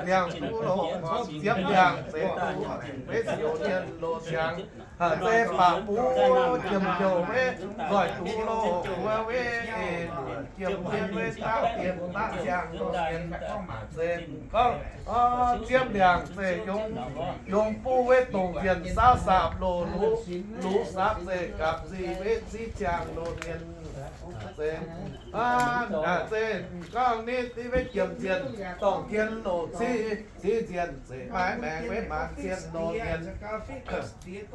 Liangx duqv loz, ziepc liangx zeiz duqv beiv siouc mienh loz-siangx. Haaix zeiz baac buv jiem jouh meiv nzoih duqv loz, wuov meiv ei luoqc jiem mienh meiv daav dien daav siang loz-siangx. Zeiz gorngv ziepc liangx zeiz yungz, yungz buv meiv dongh nzienh saauv saapc loz, luqv luqv saapc zeiz gapv nzih meiv ziv ziangh loz-siangx. Zeiz, zeiz gorngv ninh meiv jiem nzienh dongh jien loz civ, civ nzienh zeiz maaiz maengx meiv maanz zienh loz-siangx. Ziv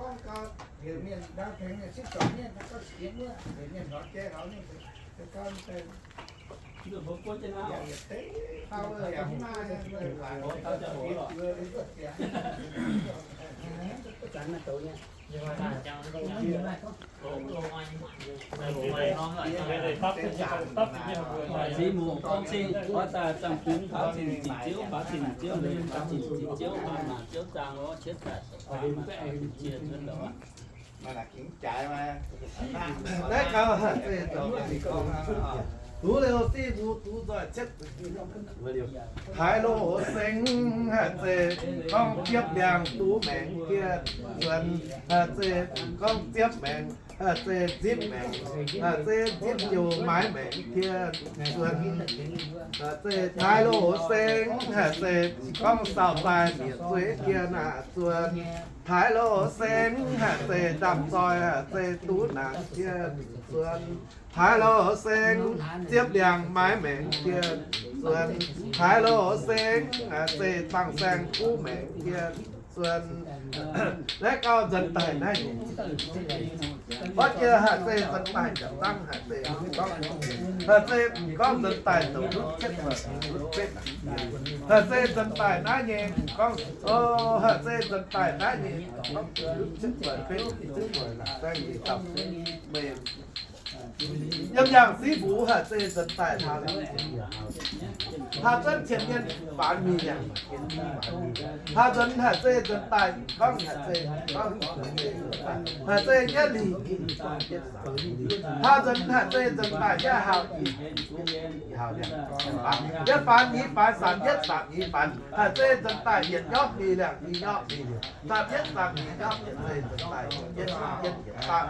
mungh gorngv cing, gorngv daaih zaangh fungx faaux cing ziqc ziouv, faaux cing ziouv, faaux cing ziqc ziouv, faaux maanc ziouv zaangh lorz qietv daaih, faaux maanc ziouv cie cuotv lorz. Naaiv gauh haaix zeiz, duqv liuz siv mbuo duqv nzoih cietv. Taaix loz seng haaix zeiz gorngv ziepc liangx duqv maengx dien zuonx, haaix zeiz gorngv ziepc maengx, haaix zeiz nzipc maengx, haaix zeiz nzipc jouh maaiz maengx dien zuonx. Haaix zeiz taaix loz seng haaix zeiz gorngv saauh daaih mietc zueiz dien naaic zuonx. Taaix loz seng haaix zeiz ndaamv-zoih haaix zeiz duqv naanc dien zuonx. Taaix loz seng ziepc liangx maaiz maengx dien zuonx. Taaix loz seng haaix zeiz dangh saeng duqv maengx dien zuonx. Naaiv gauh nzuonx daaih naaiv nyungc. Mborqv jiex haaix zeiz nzuonx daaih jaax dangv haaix zeiz gorngv, haaix zeiz gorngv nzuonx daaih douc ndutv cietv, ndutv betv. Haaix zeiz nzuonx daaih naaiv nyei gorngv, o, haaix zeiz nzuonx daaih naaiv nyei gorngv ndutv cietv, betv, laangc saeng nyei dauh meih. Yiem yangh siv mbuo haaix zeiz nzuonx daaih hnangv, hnangv zuonv qiemx mienh faanx mingh yangh, hnangv nzuonx haaix zeiz nzuonx daaih gorngv haaix zeiz, gorngv haaix zeiz yietv lingh, hnangv nzuonx haaix zeiz nzuonx daaih yietv haauh, yietv faanx nyei faanx, saapc yietv, saapc nyei faanx, haaix zeiz nzuonx daaih yietc nyopv lingh liangh, i nyopv lingh liangh, saapc yietv, saapc nyei nyopv, yietc zeiz nzuonx daaih yietv, yietv, yietv, saapc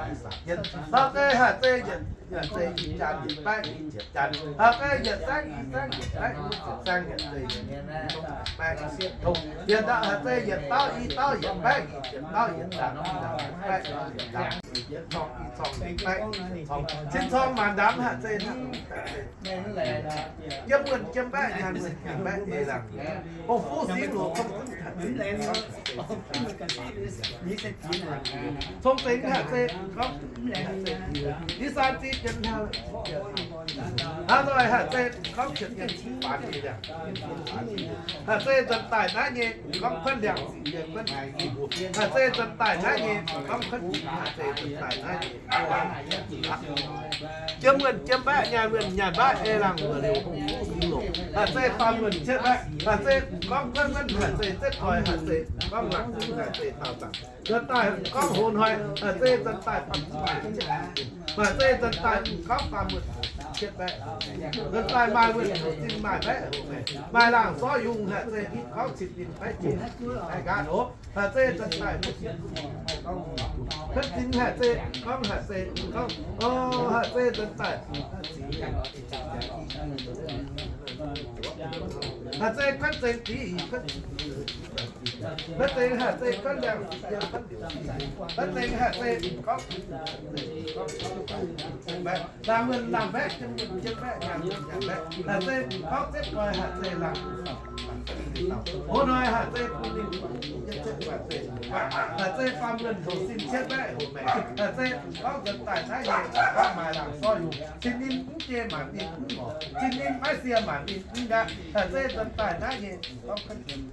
yietv, saapc yietv, haaix zeiz yietc, haaix zeiz i jaan yietc baeqv i ziepc jaan, haaix zeiz yietc saengv i saengv yietc baeqv i ziepc saengv, yietc zeiz yietc baeqv i ziepc tongv, yietc ndau haaix zeiz yietc dauh i dauh yietc baeqv i ziepc dauh yietc jaan, i ndau yietc baeqv i ziepc jaan, yietc corng i corng yietc baeqv i ziepc corng, cin corng maanc ndaamv haaix zeiz Jiem wuonh jiem mbaeqv, nyaanh wuonh nyaanh mbaeqv, eix laangh. Hongh fuqv singx loz cong-zengx haaix zeiz, cong-zengx haaix zeiz gorngv, i saan zinh jienv hnangv. Hnangv nzoih haaix zeiz gorngv qiemx jienv faanx nyei liangh. Haaix zeiz nzuonx daaih naaiv nyei gorngv kuonv liangh ziqc nyei kuonv, haaix zeiz nzuonx daaih naaiv nyei gorngv kuonv ziqc, haaix zeiz nzuonx daaih naaiv nyei Jiem wuonh jiem mbaeqv, nyaanh wuonh nyaanh mbaeqv, eix laangh wuonh liuz hungh fuqv singx loc. Haaix zeiz faam wuonh cietv mbaeqv, haaix zeiz gorngv kuonv wuonv, haaix zeiz zetv toi, haaix zeiz gorngv laangh zingx, haaix zeiz daauh zaangc. Nzuonx daaih gorngv hoz hnoi, haaix zeiz nzuonx daaih faam, haaix zeiz nzuonx daaih gorngv faam wuonh cietv mbaeqv. Nzuonx daaih maaih wuonh zinh maaih mbaeqv, maaih laangh zorqv yungh, haaix zeiz gorngv citv ninh mbaeqv jiex, mbaeqv nqaatv loc. Haaix zeiz nzuonx daaih, kuonv zinh haaix zeiz gorngv, haaix zeiz gorngv, o, haaix zeiz nzuonx daaih, haaix zeiz kuonv zinh div, kuonv zinh, kuonv zinh haaix zeiz kuonv liangh, kuonv liuz, kuonv zinh haaix zeiz gorngv, laangh wuonh laangh mbaeqv, jiem wuonh jiem mbaeqv, nyaanh wuonh nyaanh mbaeqv, haaix zeiz gorngv zetv toi, haaix zeiz laangh, hoz hnoi haaix zeiz bun ninh, haaix zeiz faam wuonh houc sin cietv mbaeqv, haaix zeiz gorngv nzuonx daaih naaiv nyei, gorngv maaih laangh zorqv yungh, cin ninh mv jei maanc ninh mv ngorc, cin ninh maiv sie maanc ninh mv nqaatv, haaix zeiz nzuonx daaih naaiv nyei, gorngv kuonv zinh,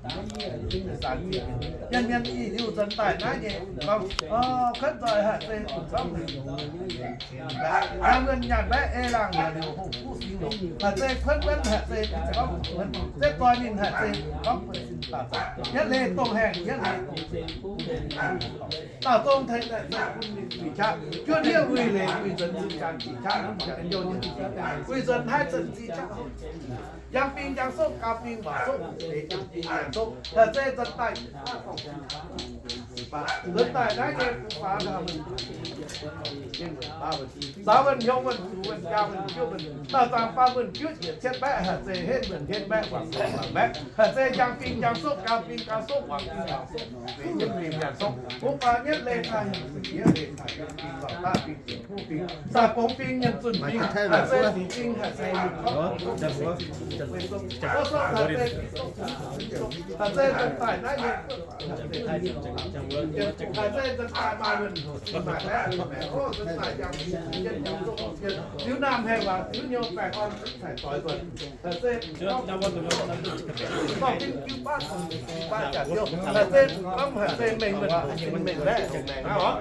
mienh mienh i liuz nzuonx daaih naaiv nyei, gorngv, o, kuonv nzoih haaix zeiz gorngv nyaanh wuonh nyaanh mbaeqv, eix laangh wuonh liuz hungh fuqv singx loc, haaix zeiz kuonv wuonv, haaix zeiz gorngv kuonv, zetv toi ninh haaix zeiz gorngv kuonv zinh daauh zaangc, yietv leih dongh haengh, yietv leih dongh zinh, daauh zong tengx haaix zeiz bun ninh uix qaqv, juov ndiev uix leiz, uix nzuonx zinh jaan uix qaqv, uix nzuonx haaix zeiz zinh qaqv. Njang bing njang sopv, gau bing waac sopv, deix njang bing njang sopv. Haaix zeiz nzuonx daaih, nzuonx daaih naaiv nyei bun faaux, saaux wuonh, hnyouv wuonh, zuqc wuonh, jaa wuonh, juqv wuonh, daauh zaangc faam wuonh juqv njiec cietv mbaeqv, haaix zeiz henv wuonh henv mbaeqv, wangc wuonh wangc mbaeqv, haaix zeiz njang bing njang sopv, gau bing gau sopv, wangc bing wangc sopv, deix njang bing njang sopv. Bun faaux nyetv leih daaih, nyetv leih daaih, bing daaih, bing Sai-bungx bing, nyen zunh bing, haaix zeiz zunh bing, haaix zeiz, haaix zeiz nzuonx daaih naaiv nyei, haaix zeiz nzuonx daaih maaih wuonh, maaih baeqv, maaih baeqv, o, nzuonx daaih njang, njang, njang, ziux naamh hengx waac, ziux nyouz baengh orn, caic doix nzuonx. Haaix zeiz gorngv, gorngv jienv jiu baav, jiu baav jaax ziouv. Haaix zeiz gorngv haaix zeiz mengh wuonh, mengh mbaeqv, mengh aqv oc.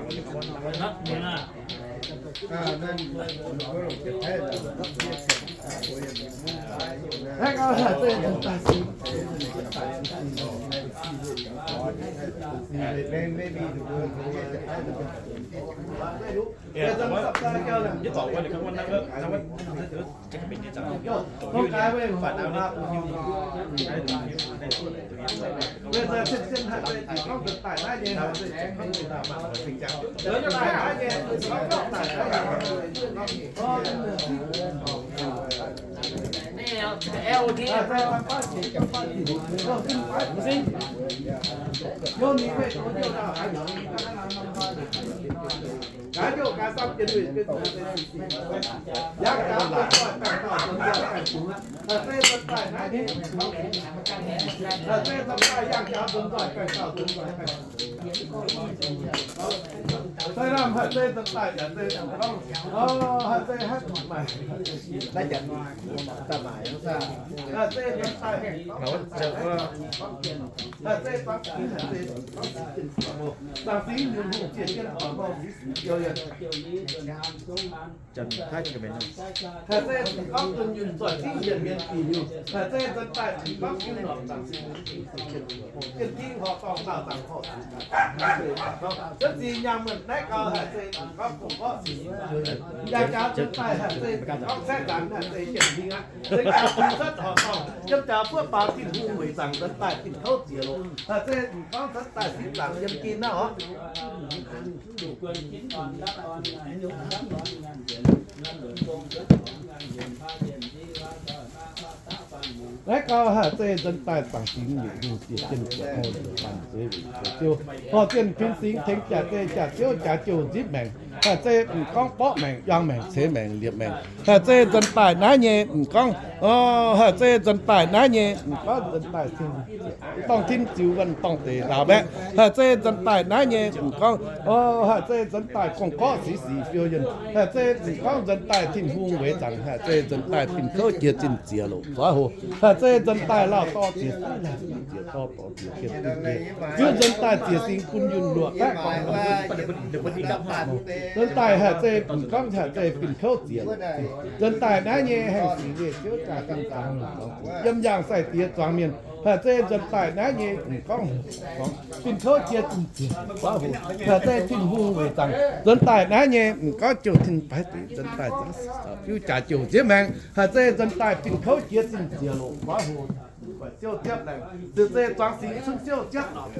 Haaix gau haaix zeiz daaih, Haaix zeiz gorngv dunh yunh zoih dingv yienc mienh bieqc nyungc. Haaix zeiz nzuonx daaih gorngv jienv norqc zaangc sin, jienv dingv horqc dorngh daauh zaangc horqc. Cuotv zinh nyaanh muonh naaiv gau haaix zeiz gorngv kungx gorqv sic. Yaac jaax nzuonx daaih haaix zeiz gorngv caeqv nzaanx haaix zeiz jienv hingh aqv. Zengx jaax bun cuotv horqc dorngh, yiem jaax buov baaux Tin-Hungh weic zaangc nzuonx daaih tin kouv ziex loc. Haaix zeiz gorngv nzuonx daaih sin zaangc yiem gin naaiv oc. Naaiv gau haaix zeiz nzuonx daaih zaangc sin yietc hungh diec jienv ziec houh njiec faanh zueiz weic zueiz ziouv, horh zienh kuinx singx tengx jaax zeiz jaax ziouv jaax jouh nzipv maengc. Haaix zeiz m'nqorngv borqv maengc, yuang maengc, ceix maengc, liepc maengc. Haaix zeiz nzuonx daaih naaiv nyei m'nqorngv, o, haaix zeiz nzuonx daaih naaiv nyei m'nqorngv nzuonx daaih sin dorngh tin ziux wuonh dorngh deix ndaaux mbaeqv. Haaix zeiz nzuonx daaih naaiv nyei m'nqorngv, o, haaix zeiz nzuonx daaih kungx gorqv sic sic fiou yienh. Haaix zeiz m'nqorngv nzuonx daaih Tin-Hungh weic zaangc. Haaix zeiz nzuonx daaih tin kouv jiex zinh ziex loc zoiv hoc. Haaix zeiz nzuonz daaih lauh dorh ziex, ziex dorh dorh ziex, nzuonx daaih ziex singx bun yunh luoqc baeqv. Nzuonx daaih haaix zeiz m'nqorngv haaix zeiz fin kouv ziex. Nzuonx daaih naaiv nyei haengh sic nyei ziouv jaax fin zuangx, yiem yangh sai diex zuangx mienh. Haaix zeiz nzuonx daaih naaiv nyei m'nqorngv fin kouv jiex zinh ziex, haaix zeiz Tin-Hungh weic zaangc. Nzuonx daaih naaiv nyei m'nqorngv jouh tin baeqv deix, nzuonx daaih fiuv jaax jouh nziev maengx. Haaix zeiz nzuonx daaih fin kouv jiex zinh ziex loc, guaav hoc, guaix siouv ziepv laengz, zinh zeiz zuangx singx cun siouv ziepv norqc,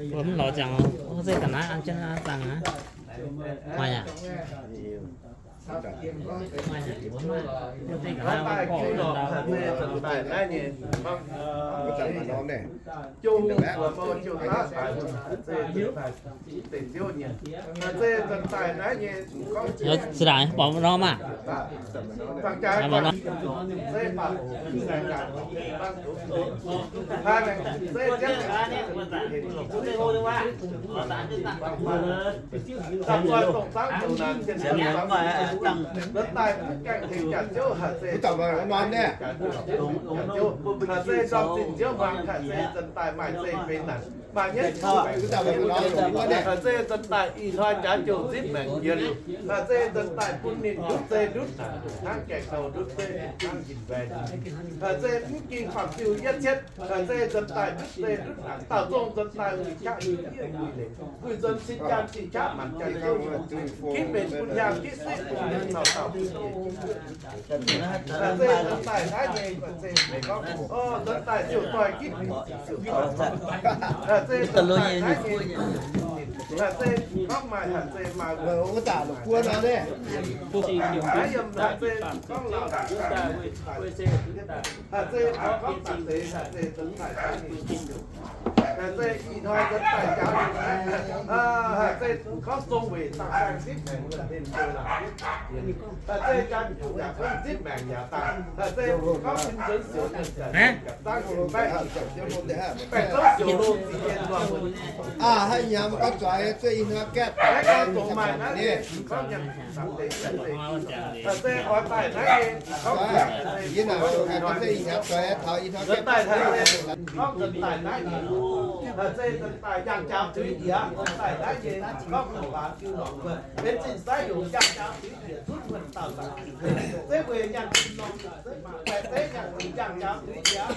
Mbuo mv lorz ziangx, se ga'naaiv an jienv zaangc aqv. Maaih aqv. Za'naaiv borqv norm aqv. Daaih zoih dongh zaangv zoux naanc, cien daaih zaangv zoux naanc, nzuonx daaih mv gaengh tengx jaax-ziouv haic se, haic se ndorm zinh nziouv hmuangx haic se nzuonx daaih maaih zeih benx naanc, maaih mienv haic se nzuonx daaih ih hnoi jaax jouh zipv maengc jiex liuz, haic se nzuonx daaih bun ninh ndutv zei ndutv naanc, hnangv gaengh kouv ndutv zei hnangv njinh mbaeqc, haic se mv ging faam-diuh yietv cietv, haic se nzuonx daaih ndutv zei ndutv naanc, dauh zong nzuonx daaih wuic qaqv wuic leiz, wuic nzuonx cin jaan cin qaqv maanc jaax jouh, gitv mbenc bun hiaang, gitv suiv bun mbenc caux dauh bun mbenc. Haic se nzuonx daaih naaiv nyei, haic se gorngv, o, nzuonx daaih siouc doic gitv mbenc siouc doic. Haic se nzuonx daaih naaiv nyei, haic se gorngv maaih, haic se maaih wuov daaih la'buov nor naaiv. Naaiv yiem haic se gorngv lauh, haic se gorngv daaih deix, haic se nzuonx daaih naaiv nyei. Haic se ih hnoi nzuonx daaih jaax, haic se gorngv zong weic dangh saeng zipv maengc, haic se jaax juqc yaac gorngv zipv maengc yaac dangh, haic se gorngv sin nzuonx siouc mienh zaangc zipv baeqv, baeqv zouv siouc loh ziqc en nor. Aa, haiz nyanc mv gauh zueiz, zueiz ih hnoi gaeqv. Naaiv gauh dongh maaih naaiv gorngv nyanc, haic se oix daaih naaiv nyei, yie naaic zueiz ih hnoi gaeqv, taux ih hnoi gaeqv daaih, gorngv nzuonx daaih naaiv nyei, haic se nzuonx daaih yangh jaax tuix njiec, nzuonx daaih naaiv nyei, gorngv douc waac jiu lorngc mbuo, benx zinh saiv heuc yangh jaax tuix njiec zunv mbuo dauh zanc, zeiv weic nyanc zinh lorngc, baeqc zeiv nyanc zinh yangh jaax tuix njiec,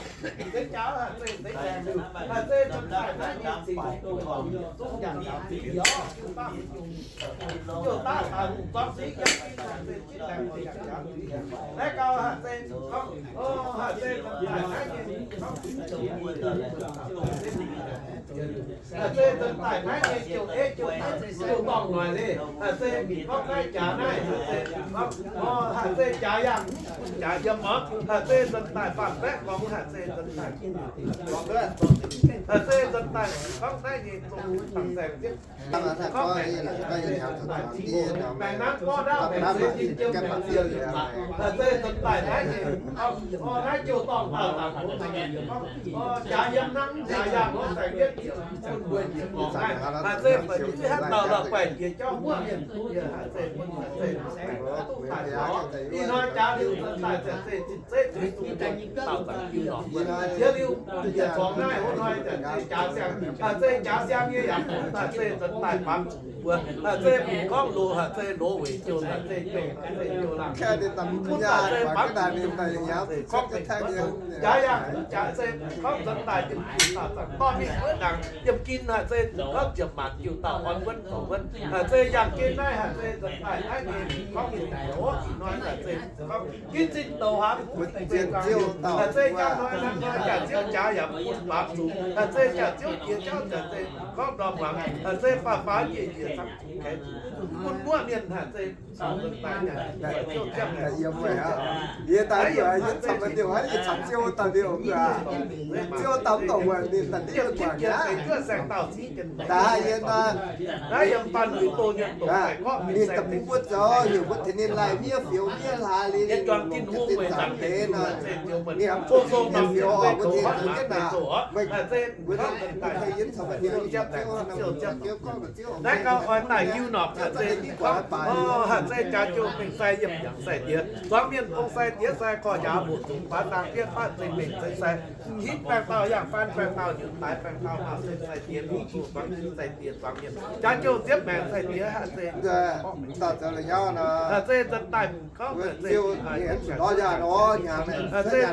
zeix jaax haic se zeix maengc liuz, haic se nzuonx daaih naaiv nyei zingx doz horngc zungv yangh jaax tuix njiec, baav hungh nyungc, jouh daav daaih hungh zorng siqv yiem, haic se zipv maengc yangh jaax tuix njiec, naaiv gauh haic se gorngv, o, haic se nzuonx daaih naaiv nyei gorngv Haic se nzuonx daaih naaiv nyei jouh eiv jouh nyietv jouh dorngh noic leiz, haic se mingh gorngv naaiv jaax naaiv, haic se gorngv, o, haic se jaax yangh, jaax yiem oc, haic se nzuonx daaih faam-baeqv gorngv, haic se nzuonx daaih, haic se nzuonx daaih gorngv naaiv nyei zong dangh saeng zipv. Maengc nanv gorngv ndau maengc se jin jienv maengc se liuz, haic se nzuonx daaih naaiv nyei, o, naaiv jouh dorngh dauh dangc, o, jaax yiem hnangv jaax yangh wuov saeng yietv jiex bun mbuo njiec ngorc naaiv, haic se ba'nyiec hnangv dauh la'guaih jiex jauv muoqv mienh duqv yie, haic se bun haic se duqv daaih taux. Ih hnoi jaax liuz nzuonx daaih haic se zinh zeiv tuix zungv dauh dangc jiu lorngc mbuo. Jiex liuz yietc corngx naaiv wuov hnoi haic se jaax siang, haic se jaax siang nyei yaac bun haic se nzuonx daaih baamz zuqc mbuo, haic se mv gorngv loz, haic se loz weic jouh, haic se jouh, haic se jouh laangh, bun haic se baamz zuqc gorngv mengh wuov jaax yangh, jaax se gorngv nzuonx daaih yiem gin dauh zaangc dorh mingh wuov ndaangc yiem gin, haic se gorngv ziepc maanc jiu dauh orn wuonv zoux wuonv, haic se yangh gin naaiv, haic se nzuonx daaih naaiv nyei gorngv mingh wuov ih hnoi, haic se gorngv ginv zinh douc haaix mv bun dingc zeiv zaangc, haic se jaax hnoi hnangv hnoi jaax ziouv jaax yaac mv bun baamz zuqc, haic se jaax ziouv jiex jauv, haic se gorngv ndorm muangx, haic se faaux faaux njiec njiec camv zuqc kaeqv zuqc, bun muoqv mienh, haic se Yie daaih yie camv diuh, yie camv ziouv daaih diuh, ziouv daaih mv dorh wuonh ninh daaih diuh guangc aqv. Daaih yie naaiv, naaiv yiem banh uix doh nyei doqc, ninh daaih bun mbuo zoux, heuc mbuo tengx ninh laih miev fioux miev hlaax liuz, ninh zuangx deix nor, ninh mv bun miev fioux oc, mbuo tengx zoux jienv naaic, mbuo mv bun yie camv diuh, ziouv gorngv, ziouv Naaiv gauh oix daaih hiuv norqc, haic zei ninh gorngv, o, haic zei jaax jiu mengh sai yiem yangh sai diex, zuangx mienh ong sai diex sai, korv njaaux mbuoqc zungx faaux dangh bietv fatv zei mengh sai sai, m'hitv baengh dauh yangh faan baengh dauh nyiemz daaix baengh dauh maaih sai sai diex, mingh zuqc zuangx mienh sai diex, zuangx mienh jaax jiu ziepv maengc sai diex, haic zei, haic zei nzuonx daaih gorngv, haic zei, haic zei,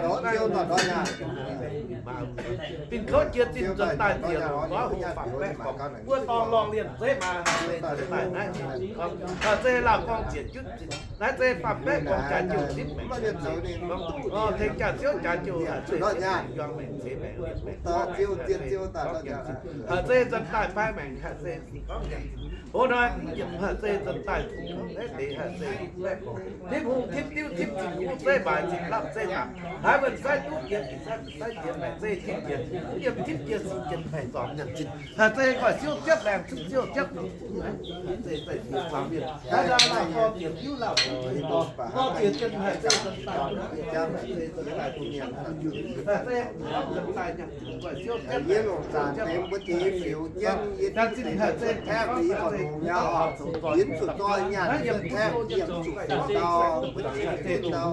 Binh kouv jiex zinh nzuonx daaih ziec longc gorngv hungh faam baeqv gorngv, wuov dorngx lorngh lienh zeiv maa, haic zei nzuonx daaih naaiv ninh gorngv, haic zei laauh gorngv ziec jutv zinh, naaiv zei faam baeqv gorngv jaax jiu zipv maengc, haic zei ninh gorngv, o, tengx jaax ziouv jaax jiu, haic zei yuang maengc ceix maengc, haic zei nzuonx daaih paaiv maengc, haic zei gorngv, o, hnoi mv yiemc, haic zei nzuonx daaih gorngv naaiv deix, haic zei baeqv gorngv tipv hungh tipv diuv tipv zinh kuv zeiv maaih zinh lapv zeiv dapc, haiz wuonh saiv duqv jiex, sai jiex maengc zeiv tipv jiex, mv yiemc tipv jiex sic jiex maengc zorngx nyanc zinh, haic zei nqoi siouv ziepv laengz, siouv ziepv, haic zei, haic zei, haic zei, haic zei, haic zei, Yie longc zaanc deix mbuo jiex fiuv jienv yie diuh deix cuotv taekv, yie gorngv longx nyei oc. Yie zuqc zorqv nyaanh cuotv taekv, yie zuqc zuqc dau, mbuo jiex fiuv dau.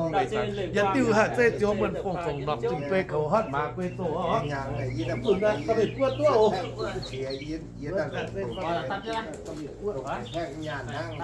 Yietc diuh haic zeiz zioux muonh fongc zongc norm zingh bei koux hotv maaz guei zoh oc. Nyanc yie daaih buatc yie, yie daaih longc taekv nyaanh hnangv.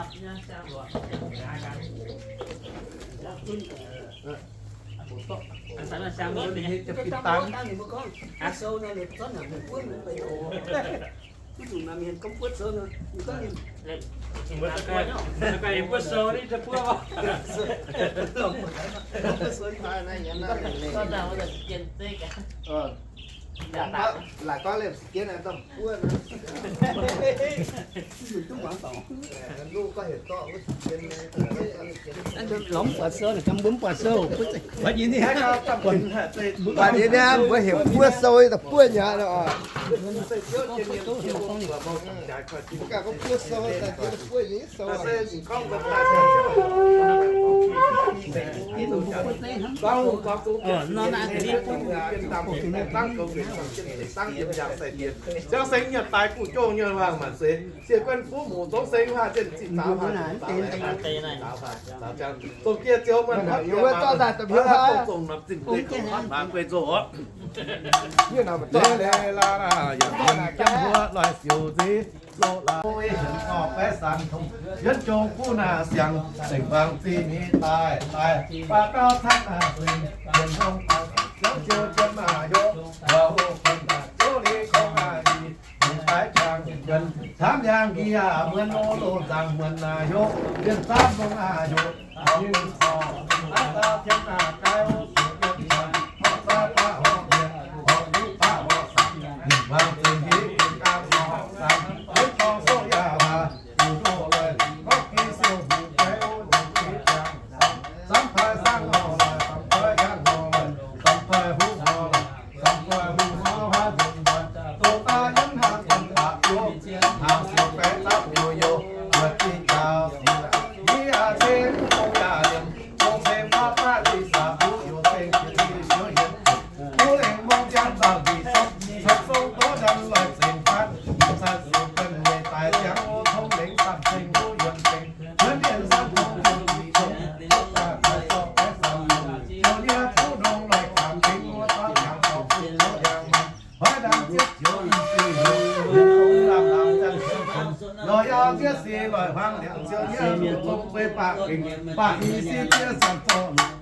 Laaic gorngv liemh sieqv jienv dongh buov nor. Longc buatc sou, ganh mbuo mv buatc sou. Buatc nyei niaa, mbuo heuc buov sou, da'buov nyei oc. Mbuo ganh gorngv buov sou, da'buov nyei sou. Ziangh Seng nyei daaih guv jongh nyei waangh maanc seix, sie guanh fuqv muc zongv seng haav jienv ziqc zaaux haav, zaaux haav, zaaux jangv, zongh jiex zioux muonh hotv jiex maaz, zongh norm zinh deix kouv hotv maaz guei zoh oc. Leiz leiz laav yaac yiem jienv mbuo loix siouc nzeix, loz laaix hienx orv baeqv san tong, yietv jong kuv naaic siangx zengc wangc zinh nyei daaih daaih, baac gauh cangv naaic zengc yienc nongh daaih, ziouv jiu jienv naaic hnyouv, wuov hoc kuonx daaih zouv liuz gorngv naaic, mv baaix jangx muonz, camv yangh nqi aac muonz, loz loz nzangc muonz naaic hnyouv, lienh zaamv longx naaic hnyouv, horpc mv horpc, aav daaih tien naaic gaih, horpc zuqc mienh horpc, horpc zaaix baav horpc mienh, horpc kuv baav horpc sanc, mienh muangx zengc hiuv mienh gaanv horpc sanc, wuov dorngx souv yaac waac, mbu'ndongx loic, gorngv gi siou mbu'ndongx, mbu'ndongx jangx, samv taaih saangv horpc loic, samv taaih jangv horpc loic, samv taaih huv horpc loic, samv taaih huv horpc haaix nzunc loic, dongh daaih yiem haaix nzunc baac hnyouv, hnaangx siou baeqc zapv youz youz, wuov diuh jaax sic, yie aac ceng mv dongh yaac liemh, dongh ceng baav baav liz saac huv youz ceng jiex liz siouv yienx, huv lengh mong janx dauh njiec sopv, caux song doz nyanc loic zengc faanv, caux siou guanh weic daaih ziangx tongx lengx samv ceng huv yuonx ceng, huonv mienh samv tongx junh njiec congx, daaih daaih zorqv baeqv samv, ziouc yie buv nongx loic kamx bingx wuov dorngx yangh dorngx bun zoux yangh maanc, hoiv ndaamv ziepv zioux i zuiz heuc, mienh dongh lamh lamh zanc cien cien, lorz yaac nziev seix loic huaang liangx ziouc yie zuqc zong guei baac bingx, baac i sieqv jieqv zanc zorqv longc.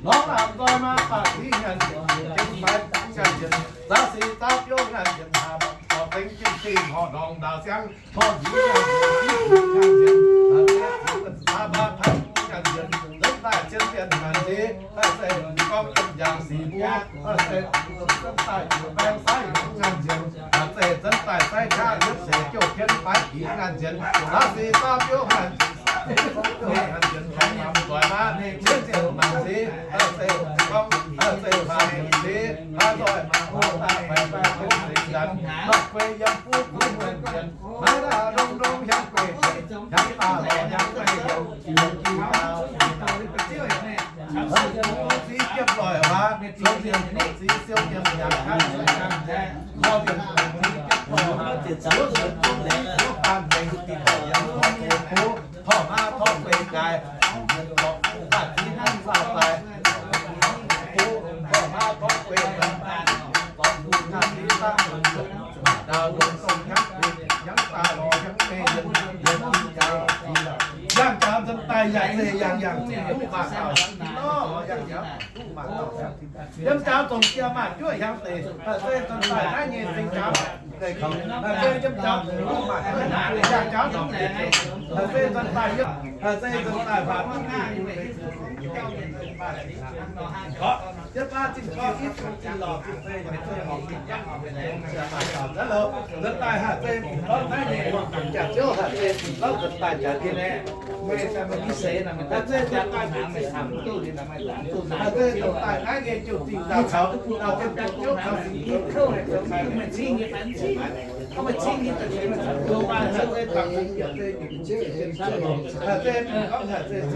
Lorz lamz nzoih maa baac tingx nyanc, tingx faix Nyaanh njienc, zaav si zaav biouv nyaanh njienc, haaix dauh zengx jienv dingh horqc ndorngx ndaaux siang, torv nziux nyaanh njienc, div nyaanh njienc, haaix deix ziex ziex baav baav paaiv nyaanh njienc, nzuonx daaih zien zienh maanc nziex, haaix zeiz gorngv yiem yangh sic mbuo, haaix zeiz nzuonx daaih jiu baeng saaix hnyangx nyaanh njienc, haaix zeiz nzuonx daaih saiv qaqv liepv seix jouh jienv baaix bic nyaanh njienc, zaav si zaav biouv nyaanh njienc, nyaanh njienc, haaix lamh nzoih aqv, zien zienh maanc nziex, haaix zeiz gorngv, haaix zeiz maanc nziex, haaix nzoih maanc, haaix daaih baeqc baeqc hlo seix nzanc, nor guei yiem buv buv nyaanh njienc, maiv daaih ndongh ndongh hnyangx gueic, hnyangx daaih lorz hnyangx gueic, yiem jiex daaih, ziqv jiepv loic waac, zoux mienh doqc ziqv siou mienh yaac kangv nzengc, kor mienh doqc ziqv jiepv loic, wuov nzuonx zungv lengc wuov baamh mengh, yiem torqc gox bov, torqc maa torqc gueic gaaix, torqc baac ziqv hnangv saauh daaih, bov, torqc maa torqc gueic gaaix, torqc bun gaax ziqv daaih, ndaauh ndongc dongh hnyangx, hnyangx daaih lorz hnyangx mengh, yiem, yiem jiex daaih, yangh jaux nzuonx daaih yaac zeiz yangh yangh ziqc duqv maanc dauh, nor yangh jaux duqv maanc dauh. Yiem jaux zongc jiex maanc juov hnyangx deix, haaix zeiz nzuonx daaih naaiv nyei zingh jaux, haaix zeiz yiem jaux zongc duqv maanc, yangh jaux ndortv deix, haaix zeiz nzuonx daaih yiem, haaix zeiz nzuonx daaih faatv duqv, gorqv, yiem baav zinh gorngv i zungh zinh lorqc, zinh zeiz, nzuonx daaih haaix zeiz gorngv naaiv nyei muoz-doic jaax ziouv, haaix zeiz gorngv nzuonx daaih jaax dien, haaix zeiz nzuonx daaih, haaix zeiz nzuonx daaih naaiv nyei jiu-dingh dauh caux, dauh jienv jaax ziouv caux singx, haaix zeiz bangc, haaix zeiz gorngv, haaix zeiz,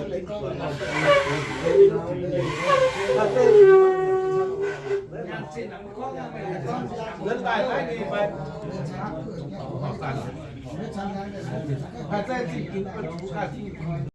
haaix zeiz, nzuonx daaih naaiv nyei fai, haaix zeiz zingh ginx bun